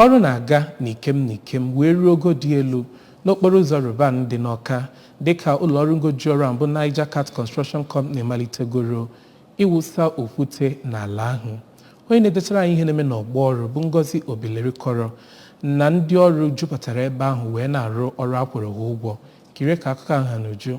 Ọrụ na-aga n'ikem n'ikem wee ruo ogo dị elu n'okporo ụzọ Roban dị n'Awka, dịka ụlọọrụ ngo ji ọrụ ahụ bụ Niger Cat Construction Company malitegoro ịwụsa okwute n'ala ahụ. Onye na-edetara anyị ihe na-eme n'ọgbọ ọrụ bụ Ngozi Obileri kọrọ na ndị ọrụ jupụtara ebe ahụ wee na-arụ ọrụ a kwụrụ ha ụgwọ. Kirie ka akụkọ ahụ ha n'uju.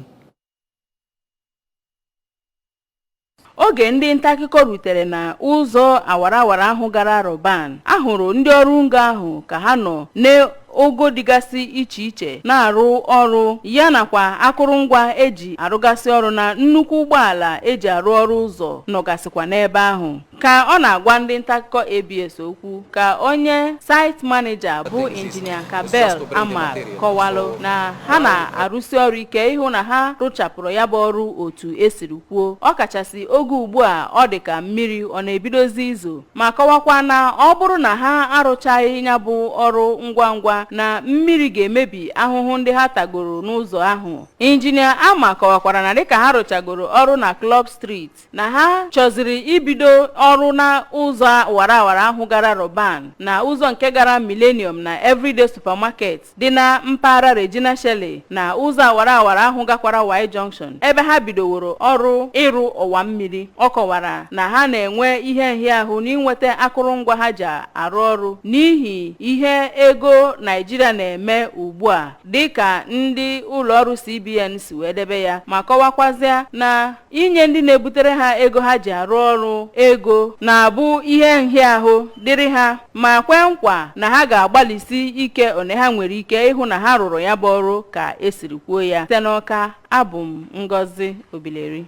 Oge ndị nta akụkọ rutere na ụzọ awara awara ahụ gara Roban, a hụrụ ndị ọrụ ngo ahụ ka ha nọ n'ogo dịgasị iche iche na-arụ ọrụ ya, nakwa akụrụngwa eji arụgasị ọrụ na nnukwu ụgbọala eji arụ ọrụ ụzọ nọgasịkwa n'ebe ahụ. Ka ọ na-agwa ndị nta akụkọ ABS okwu, ka onye site manager bụ Injinia Kabel Amal kọwalụ na ha na-arụsi ọrụ ike ịhụ na ha rụchapụrụ ya bụ ọrụ otu esiri kwuo, ọkachasị oge ugbu a ọ dị ka mmiri ọ na-ebidozi izo, ma kọwakwa na ọ bụrụ na ha arụchaghị ya bụ ọrụ ngwa ngwa, na mmiri ga-emebi ahụhụ ndị ha tagoro n'ụzọ ahụ. Injinia Ama kọwakwara na dịka ha rụchagoro ọrụ na Club Street, na ha chọziri ibido ọrụ na ụzọ awara awara ahụ gara Roban na ụzọ nke gara Millennium na Everyday Supermarket dị na mpaghara Regina Shelley, na ụzọ awara awara ahụ gakwara Y Junction, ebe ha bidoworo ọrụ ịrụ ọwa mmiri. Ọ kọwara na ha na-enwe ihe nhịahụ n'inweta akụrụngwa ha ji arụ ọrụ n'ihi ihe ego Naijiria na-eme ugbu a, dịka ndị ụlọọrụ CBN si wee debe ya, ma kọwakwazịa na inye ndị na-ebutere ha ego ha ji arụ ọrụ ego na-abụ ihe nhịahụ dịrị ha, ma kwe nkwa na ha ga-agbalịsi ike one ha nwere ike ịhụ na ha rụrụ ya bụ ọrụ ka esiri kwuo ya. Site n'Awka, abụ m Ngozi Obileri.